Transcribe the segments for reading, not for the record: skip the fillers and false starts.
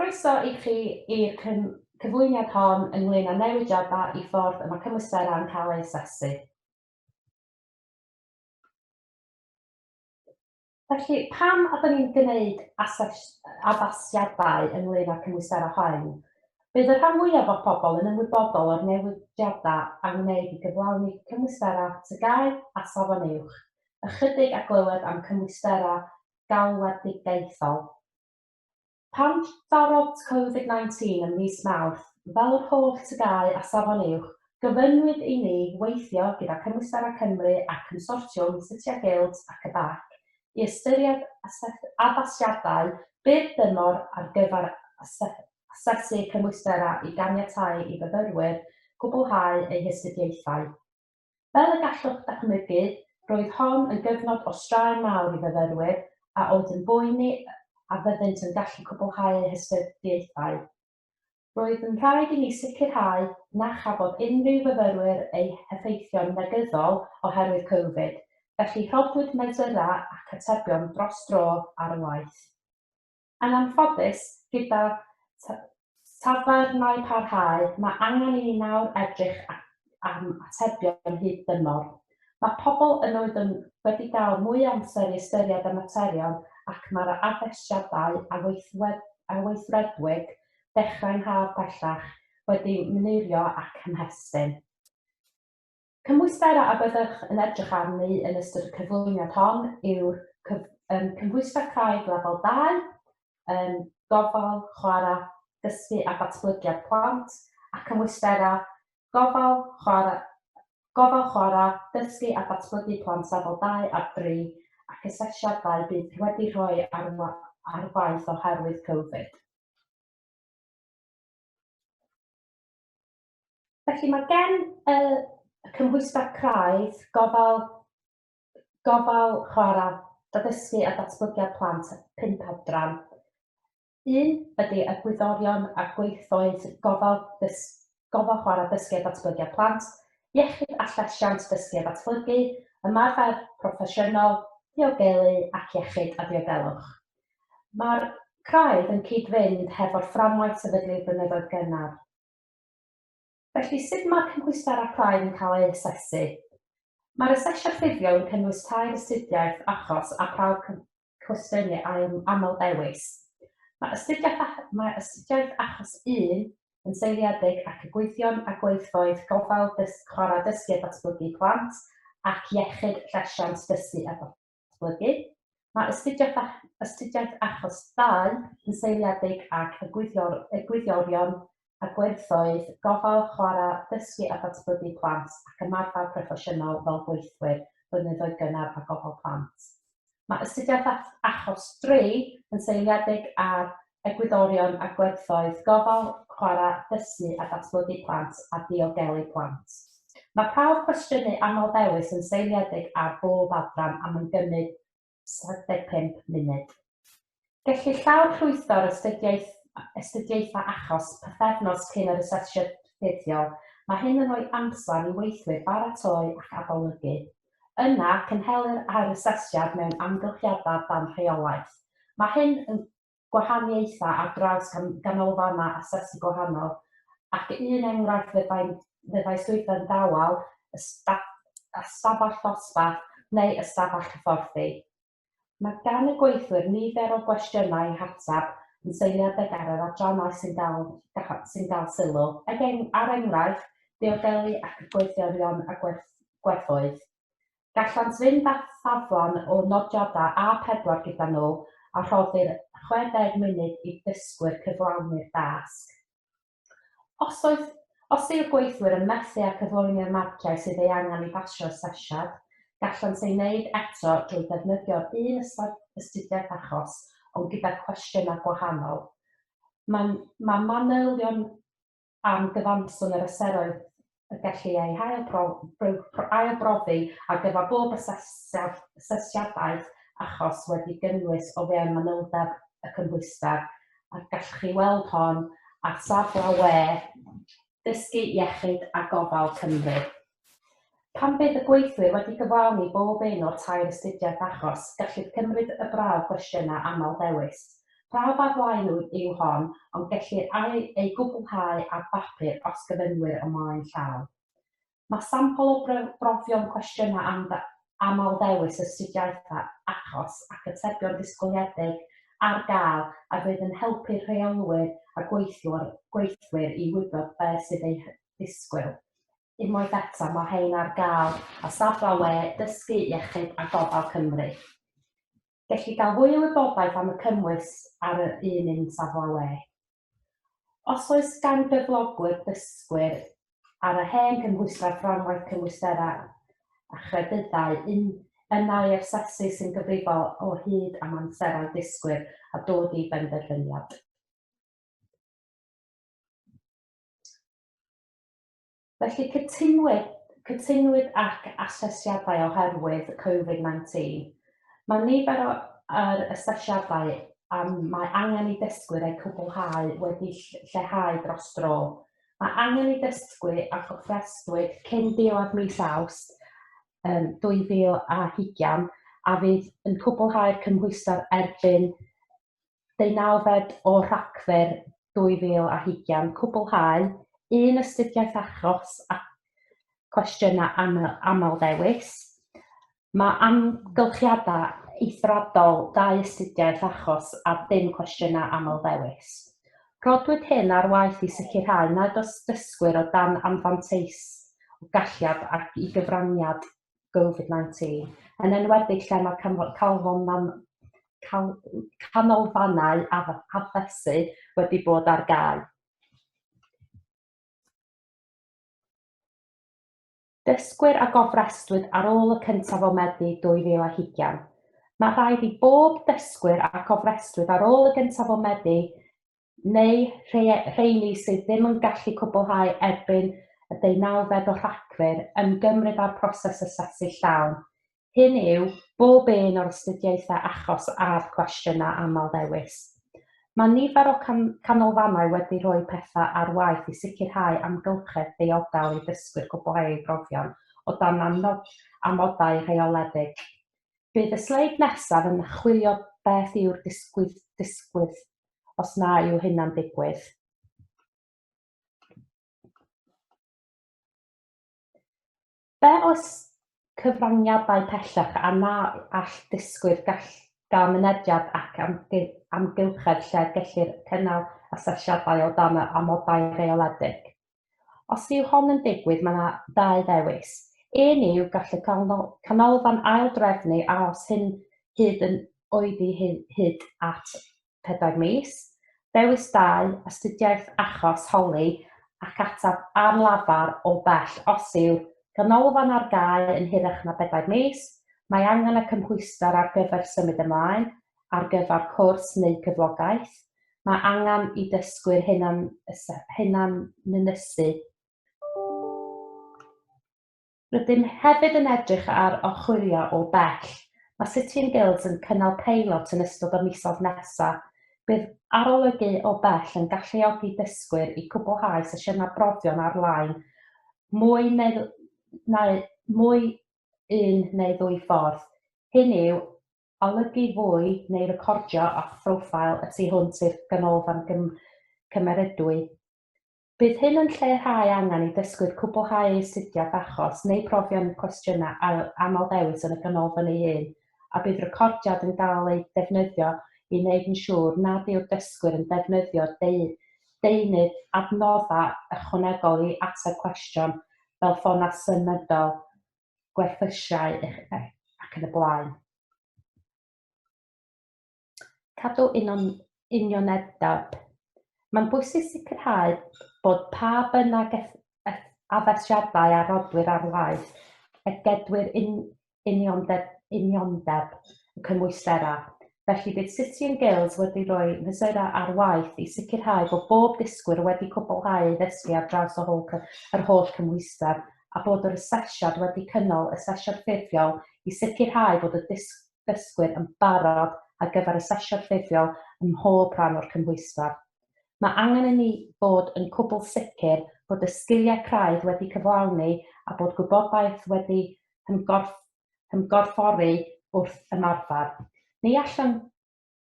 Croeso i chi i'r cyflwyniad hon ynglyn â newidiadau i ffordd y mae cymwysterau yn cael eu asesu. Felly, pam ydyn ni'n gwneud addasiadau ynglyn â'r cymwysterau hyn? Bydd y rhan fwyaf o pobl yn ymwybodol o'r newidiadau a wneud i gyflawni cymwysterau TGAU a Safon Uwch, ychydig a glywed am cymwysterau galwedigaethol. Pan darodd Covid 19 ym mis Mawrth, fel yr holl TGAU a Safon Uwch, gofynnwyd i ni weithio gyda Cymwysterau Cymru a Consortiwm City a Guilds ac y bac i ystyried addasiadau byr dymor ar gyfer asesu cymwysterau i ganiatáu i fyfyrwyr gwblhau eu hastudiaethau. Fel y gallwch ddychmygu, roedd hon yn gyfnod o straen mawr i fyfyrwyr a oedd yn boeni a fyddent yn gallu cwblhau eu hastudiaethau. Roedd yn rhaid i ni sicrhau na chafodd unrhyw fyfyrwyr eu heffeithio'n negyddol oherwydd Covid, felly rhoddwyd mesurau ac atebion dros dro ar waith. Yn anffodus, gyda tafarnau parhau, mae angen i ni nawr edrych am atebion hyd dymor. Mae pobl yn oed yn wedi cael mwy o amser i ystyried y materion ac mae'r addasiadau a weithredwyd dechrau'n haf bellach wedi myneirio ac ymhestyn. Cymwysterau a byddwch yn edrych arni yn ystod y cyflwyniad hon yw'r cymhwyster craidd lefel 2, gofal, chwarae, dysgu a datblygiad plant, a cymwysterau gofal, chwarae, gofal, chwarae, dysgu a datblygu plant lefel 2 a 3, ac asesiadau bydd wedi rhoi ar, ar waith oherwydd Covid. Felly mae gen y cymhwyster craidd gofal, gofal chwarae, addysgu a datblygiad plant pump adran. Un ydy egwyddorion a gweithoedd gofal, dys, gofal chwarae, dysgu a datblygiad plant, iechyd a llesiant dysgu a datblygu, ymarfer proffesiynol, diogelu ac iechyd a diogelwch. Mae'r craidd yn cyd-fynd hefo'r fframwaith sefydlu'r blynyddoedd gynnar. Felly, sut mae cymhwysterau craidd yn cael eu hasesu? Mae'r asesiad ffurfiol yn cynnwys tair astudiaeth achos a phrawf cwestiynu aml ddewis. Mae astudiaeth, mae astudiaeth achos 1 yn seiliedig ac y gweithion a gweithfoedd gofal dysg, chwarae dysgu a datblygu plant ac iechyd llesiant dysgu a datblygu. Mae astudiaeth, astudiaeth achos 2 yn seiliedig ac egwyddorion a gwerthoedd gofal, chwarae, dysgu a datblygu plant ac ymarfer proffesiynol fel gweithwyr blynyddoedd gynnar a gofal plant. Mae astudiaeth achos 3 yn seiliedig ar egwyddorion a gwerthoedd gofal, chwarae, dysgu a datblygu plant a diogelu plant. Mae prawf cwestiynu aml-ddewis yn seiliedig ar bob adran am yn gymryd 75 munud. Gellir llawr llwytho'r astudiaeth, astudiaethau achos pythefnos cyn yr asesiad ffurfiol. Mae hyn yn rhoi amser i weithwyr baratoi ac adolygu. Yna, cynhelir yr asesiad mewn amgylchiadau dan rheolaeth. Mae hyn yn gwahaniaethau ar draws ganolfannau asesu gwahanol, ac un enghraifft fyddai, fyddai swyddfa'n dawel, ystafell ddosbarth neu ystafell hyfforddi. Mae gan y gweithwyr nifer o gwestiynau i'w hateb yn seiliedig ar yr adrannau sy'n dal, sy'n dal sylw, er enghraifft, diogelu ac gweithiorion a gwerthoedd. Gallant fynd â thaflen o nodiadau A4 gyda nhw a rhoddir 60 munud i ddysgwyr cyflawni'r dasg. Os, oes, os yw'r gweithwyr yn methu â cyflawni'r marciau sydd ei angen i basio asesiad, gallant ei wneud eto drwy ddefnyddio'r un astudiaeth achos ond gyda cwestiynau gwahanol. Mae, mae manylion am gyfanswm yr amseroedd y gellir eu hailbrofi ar gyfer bob asesiadaeth achos wedi gynnwys o fewn manyldeb y cymhwyster, a gallwch chi weld hon ar safle we Dysgu Iechyd a Gofal Cymru. Pan fydd y gweithwyr wedi gyflawni bob un o'r tair astudiaeth achos, gellid cymryd y brawf gwestiynau aml ddewis. Prawf ar-lein yw hon, ond gellir ei gwblhau ar bapur os gofynnir ymlaen llaw. Mae sampl o brofion cwestiynau amlddewis astudiaethau achos ac atebion disgwyliedig ar gael a fydd yn helpu rheolwyr a gweithwyr i wybod beth sydd eu disgwyl. Unwaith eto, mae hein ar gael ar safle we Dysgu Iechyd a Gofal Cymru. Gellir cael fwy o wybodaeth am y cymwys ar yr un safle we. Os oes gan gyflogwyr dysgwyr ar y hen gymhwyster fframwaith cymwysterau a chredydau, un yna i asesu sy'n gyfrifol o hyd am amserau dysgwyr a dod i benderfyniad. Felly cytunwyd ac asesiadau oherwydd Covid-19. Mae nifer o'r asesiadau mae angen i dysgwyr eu cwblhau wedi lleihau dros dro. Mae angen i dysgwyr a gofrestrwyd cyn diwedd mis Awst 2020 a fydd yn cwblhau'r cymhwyster erbyn 19 o Rhagfyr 2020 cwblhau un astudiaeth achos a cwestiynau amlddewis. Mae amgylchiadau eithriadol dau astudiaeth achos a dim cwestiynau amlddewis. Rhoddwyd hyn ar waith i sicrhau nad oes dysgwyr o dan anfantais o galliad ac i gyfraniad Covid-19, yn enwedig lle mae canolfannau asesu wedi bod ar gau. Dysgwyr a gofrestrwyd ar ôl y 1 o Medi 2020. Mae rhaid i bob dysgwyr a gofrestrwyd ar ôl y 1 o Medi neu rheini sydd ddim yn gallu cwblhau erbyn y 19 o Rhagfyr ymgymryd â'r proses asesu llawn. Hyn yw, bob un o'r astudiaethau achos a'r cwestiynau amlddewis. Mae nifer o canolfannau wedi rhoi pethau ar waith i sicrhau amgylchedd diogel i ddysgwyr cwblhau eu profion o dan amodau rheoledig. Bydd y sleid nesaf yn chwilio beth yw'r disgwydd os na yw hynna'n digwydd. Be oes cyfraniadau pellach a na all dysgwyr gael mynediad ac amgylchedd lle gellir cynnal asesiadau o dan amodau rheoledig? Os yw hon yn digwydd, mae yna ddau ddewis. Un yw, gall y canolfan ail-drefnu a os hyn hyd yn oedi hyd at 4 mis. Dewis 2, astudiaeth achos holi ac ateb ar lafar o bell os yw'r ganolfan ar gau yn hirach na 4 mis, mae angen y cymhwyster ar gyfer symud ymlaen, ar gyfer cwrs neu cyflogaeth, mae angen i dysgwyr hunanynysu. Rydym hefyd yn edrych ar archwilio o bell. Mae City and Guilds yn cynnal peilot yn ystod y misoedd nesaf. Bydd arolygu o bell yn galluogi dysgwyr i cwblhau sesiynau brofion ar-lein mwy neu, neu, mwy un neu ddwy ffordd. Hyn yw, olygu fwy neu recordio a phroffil y tu hwnt i'r ganolfan cymeradwy. Bydd hyn yn lleihau angen i dysgwyr cwblhau eu astudiaeth achos neu profion cwestiynau amlddewis yn y ganolfan ei hun, a bydd recordiad yn cael ei defnyddio i wneud yn siŵr nad yw'r dysgwyr yn defnyddio deunydd adnoddau ychwanegol i ateb cwestiwn fel ffonau symudol, gwerthusiau ac yn y blaen. Cadw unionedeb. Mae'n bwysig sicrhau bod pa bynnag addasiadau a roddir ar waith y gedwir uniondeb y cymwysterau. Felly bydd City and Guilds wedi rhoi mesurau ar waith i sicrhau bod bob dysgwyr wedi cwblhau ei ddysgu ar draws yr holl cymhwyster a bod yr asesiad wedi cynnal asesiad ffurfiol i sicrhau bod y dysgwyr yn barod ar gyfer asesiad ffurfiol ym mhob rhan o'r cymhwyster. Mae angen i ni fod yn cwbl sicr bod y sgiliau craidd wedi cyflawni a bod gwybodaeth wedi hymgorffori wrth ymarfer. Ni allwn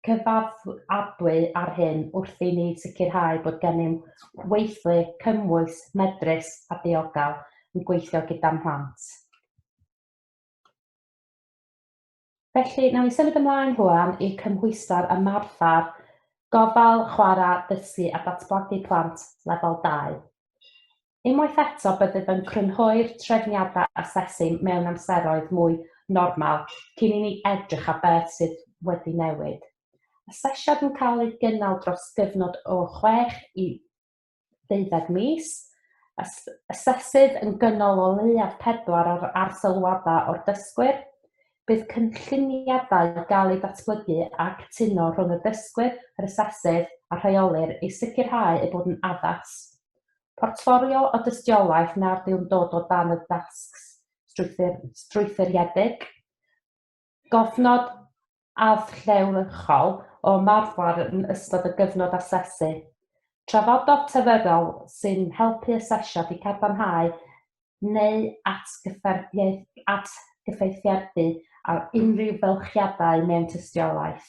cyfaddawdwy ar hyn wrth i ni sicrhau bod gennym weithlu cymwys, medrus a diogel yn gweithio gyda'n plant. Felly, nawn ni symud ymlaen rwan i'r cymhwyster ymarfer gofal, chwarae, dysgu a datblygu plant lefel 2. Unwaith eto, byddaf yn crynhoi'r trefniadau asesu mewn amseroedd mwy normal cyn i ni edrych ar beth sydd wedi newid. Asesiad yn cael ei gynnal dros gyfnod o 6 i 12 mis. Asesydd yn gynnal o leiaf pedwar o'r arsylwadau o'r dysgwyr. Bydd cynlluniadau gael eu datblygu a cytuno rhwng y dysgwyr, yr asesydd a'r rheolwyr i sicrhau eu bod yn addas. Portffolio o dystiolaeth nad yw'n dod o dan y dasg strwythuredig. Gofnod adlewyrchol o ymarfer yn ystod y gyfnod asesu. Trafododd terfynol sy'n helpu asesiad i gadarnhau neu atgyfeiriadu ar unrhyw fylchiadau mewn tystiolaeth.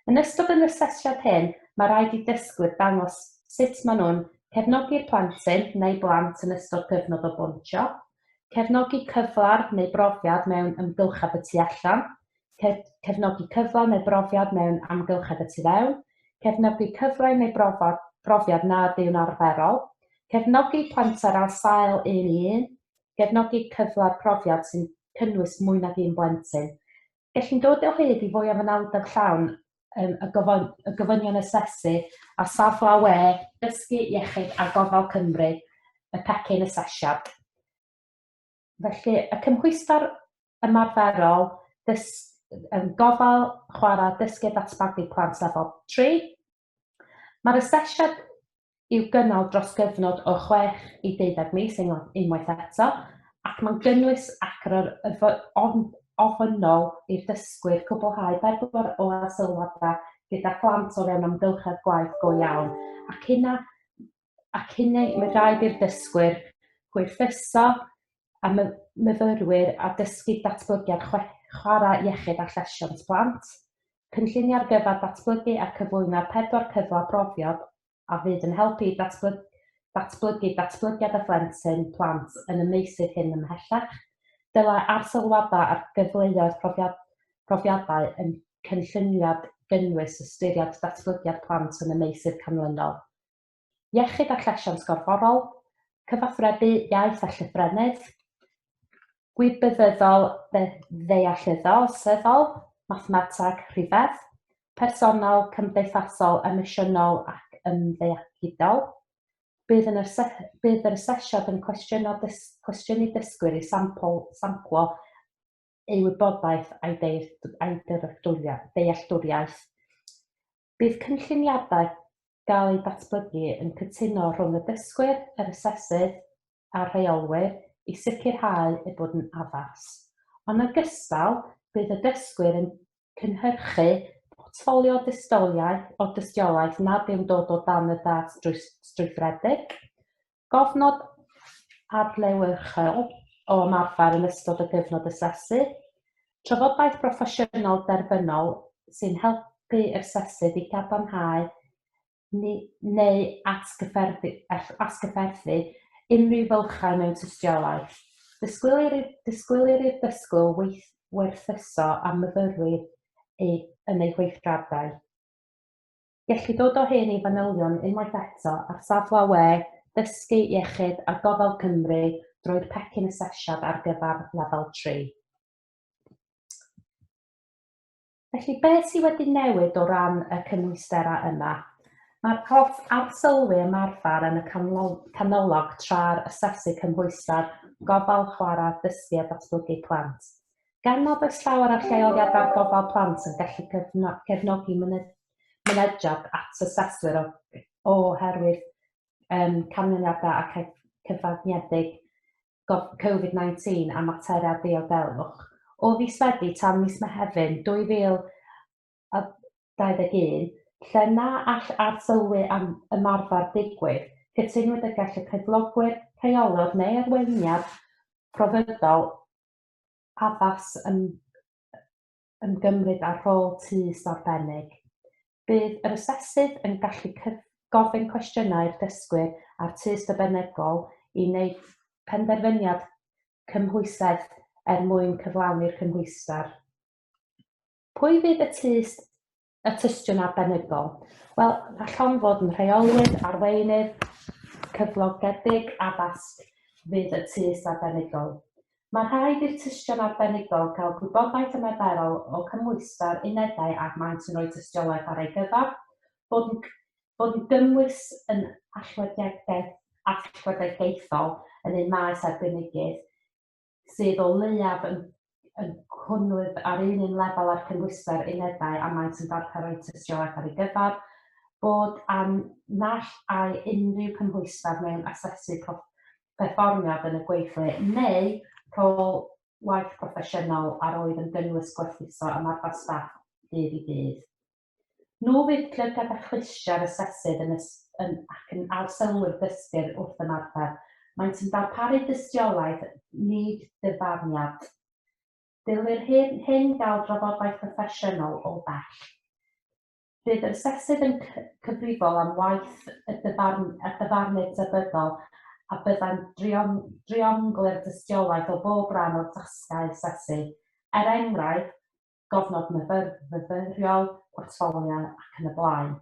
Yn ystod yr asesiad hyn, mae rhaid i dysgwyr dangos sut maen nhw'n cefnogi'r plentyn neu blant yn ystod cyfnod o bontio, cefnogi cyfle neu brofiad mewn amgylchedd y tu allan, cefnogi cyfle neu brofiad mewn amgylchedd y tu fewn, cefnogi cyfle neu brofiad nad yw'n arferol, cefnogi plentyn ar sail un i un, cefnogi cyfle profiad sy'n cynnwys mwy nag un blentyn. Gallwn dod o hyd i fwy o fanyldeb llawn y y gofynion asesu ar safle we Dysgu Iechyd a Gofal Cymru, y pecyn asesiad. Felly, y cymhwyster ymarferol, dys, gofal, chwarae, dysgu a datblygu plant lefel 3. Mae'r asesiad i'w gynnal dros gyfnod o 6 i 12 mis unwaith eto, ac mae'n gynnwys ac yr ofynnol i'r dysgwyr cwblhau bedwar o arsylwadau gyda phlant o fewn amgylchedd gwaith go iawn, ac hynna ac hynny mae rhaid i'r dysgwyr gwerthuso a myfyrwyr a dysgu datblygiad chwarae iechyd a llesiant plant. Cynlluniau ar gyfer datblygu a cyflwyno'r pedwar cyfle brofiad a fydd yn helpu i datblygu datblygiad y phlentyn, plant, yn y meysydd hyn ymhellach. Dylai arsylwadau ar gyfleoedd profiadau yn cynlluniad gynnwys ystyried datblygiad plant yn y meysydd canlynol. Iechyd a llesiant gorfforol, cyfathrebu, iaith a llythrennedd, gwybyddol ddeallyddol, seddol, mathemateg, rhifedd, personol, cymdeithasol, emosiynol ac ymddeallgydol. Bydd, yn bydd yr asesiad yn cwestiynu dysgwyr i sampl, samplo ei wybodaeth a'i dealltwriaeth. Bydd cynlluniadau gael eu datblygu yn cytuno rhwng y dysgwyr, yr asesydd a'r rheolwyr i sicrhau eu bod yn addas. Yn ogystal, bydd y dysgwyr yn cynhyrchu portffolio o dystiolaeth nad yw'n dod o dan y dasg strwythuredig, gofnod adlewyrchol o ymarfer yn ystod y gyfnod asesu, trafodaeth broffesiynol derfynol sy'n helpu asesydd i gadarnhau neu atgyfnerthu unrhyw fylchau mewn tystiolaeth. Disgwylir i'r dysgwyr werthuso a myfyrwyr yn eu gweithredau. Gellir dod o hyn i fanylion unwaith eto ar safle we Dysgu Iechyd a Gofal Cymru drwy'r pecyn asesiad ar gyfer lefel 3. Felly, beth sydd wedi newid o ran y cymwysterau yma? Mae'r porth arsylwi ymarfer yn y canolog tra'r asesu cymhwyster gofal, chwarae, dysgu a datblygu plant. Gan nad oes llawer o'r lleoliadau gofal plant yn gallu cefnogi mynediad at aseswyr oherwydd canlyniadau ac cyfyngiedig Covid-19 a materiau diogelwch, o fis Medi tan mis Mehefin 2021, lle na all arsylwi am ymarfer digwydd, cytunwyd y gall y cyflogwyr, rheolwr neu arweiniad proffwydol addas ymgymryd â rôl tyst arbennig. Bydd yr asesydd yn gallu gofyn cwestiynau i'r dysgwyr a'r tyst arbenigol i wneud penderfyniad cymhwysedd er mwyn cyflawni'r cymhwyster. Pwy fydd y tyst y tystion arbenigol? Wel, gall hon fod yn rheolydd, arweinydd, cyflogedig, addasg fydd y tyst arbenigol. Mae rhaid i'r tystion arbenigol gael gwybodaeth ymarferol o cymhwyster unedau ac maent yn rhoi tystiolaeth ar ei gyfer, bod yn, bod yn gymwys yn allweddigaethol yn eu maes arbenigydd, sydd o leiaf yn, yn cwnnwydd ar un un lefel â'r cymhwyster unedau a maent yn darparu tystiolaeth ar ei gyfer, bod am nall ai unrhyw cymhwyster mewn asesu perfformiad yn y gweithle neu rôl waith proffesiynol ar oedd yn gynnwys gwerthuso ymarfer staff dydd i ddydd. Nhw fydd llygad a chlustiau'r asesydd yn, yn, ac yn arsylwi'r dysgwyr wrth ymarfer. Maent yn darparu dystiolaeth, nid dyfarniad. Dylir hyn, hyn gael drafodaeth proffesiynol o bell. Bydd yr asesydd yn cyfrifol am waith y, dyfarn, y dyfarnydd tebygol a byddai'n driongli'r dystiolaeth o bob rhan o'r tasgau asesu. Er enghraifft, gofnod myfyriol, portffolio ac yn y blaen.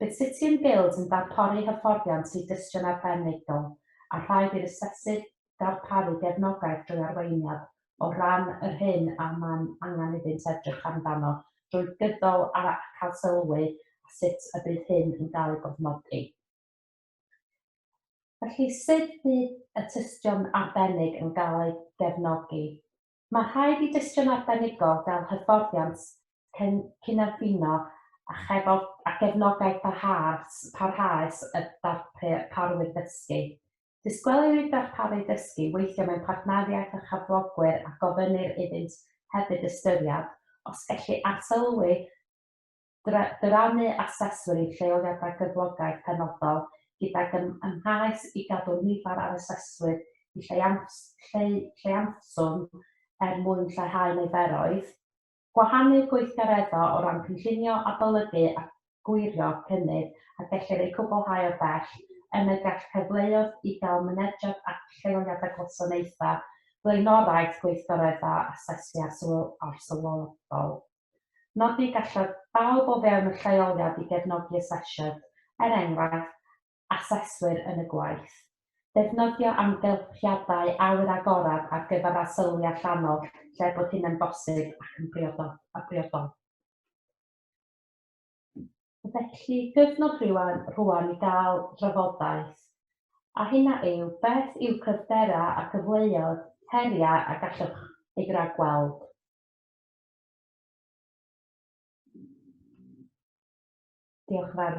Bydd City and Guilds yn darparu hyfforddiant i dystion arbenigol a rhaid i'r asesydd darparu gefnogaeth drwy arweiniad o ran yr hyn a mae'n angen iddynt edrych amdano drwy gydol a cael sylwi a sut y bydd hyn yn cael ei gofnodi. Felly, sut bydd y tystion arbennig yn cael ei gefnogi? Mae rhaid i dystion arbenigol gael hyfforddiant cynefino a, a gefnogaeth parhaus, parhaus y darparwyr dysgu. Disgwylir i'r darparu dysgu weithio mewn partneriaeth â chyflogwyr a gofynnir iddynt hefyd ystyried os gellir arsylwi dyrannu aseswyr i lleoliadau cyflogaeth penodol gydag ymgais i gadw nifer ar aseswyr i lleiafswm er mwyn lleihau niferoedd, gwahanu gweithgareddau o ran cynllunio, adolygu a gwirio cynnydd a gellir eu cwblhau o bell, yna gall cyfleoedd i gael mynediad at lleoliadau gwasanaethau, blaenoriaeth gweithgareddau asesu arsylwadol. Nodi gallai bawb o fewn y lleoliad i gefnogi asesiad, er enghraifft, aseswyr yn y gwaith. Defnyddio amgylchiadau awyr agored ar gyfer arsylwi allanol lle bod hynny'n bosib ac yn briodol. A briodol. Felly, gyfnod rwan, rwan i gael drafodaeth. A hynna yw, beth yw cryfderau a cyfleoedd, heriau a gallwch ei ragweld? Diolch yn fawr iawn.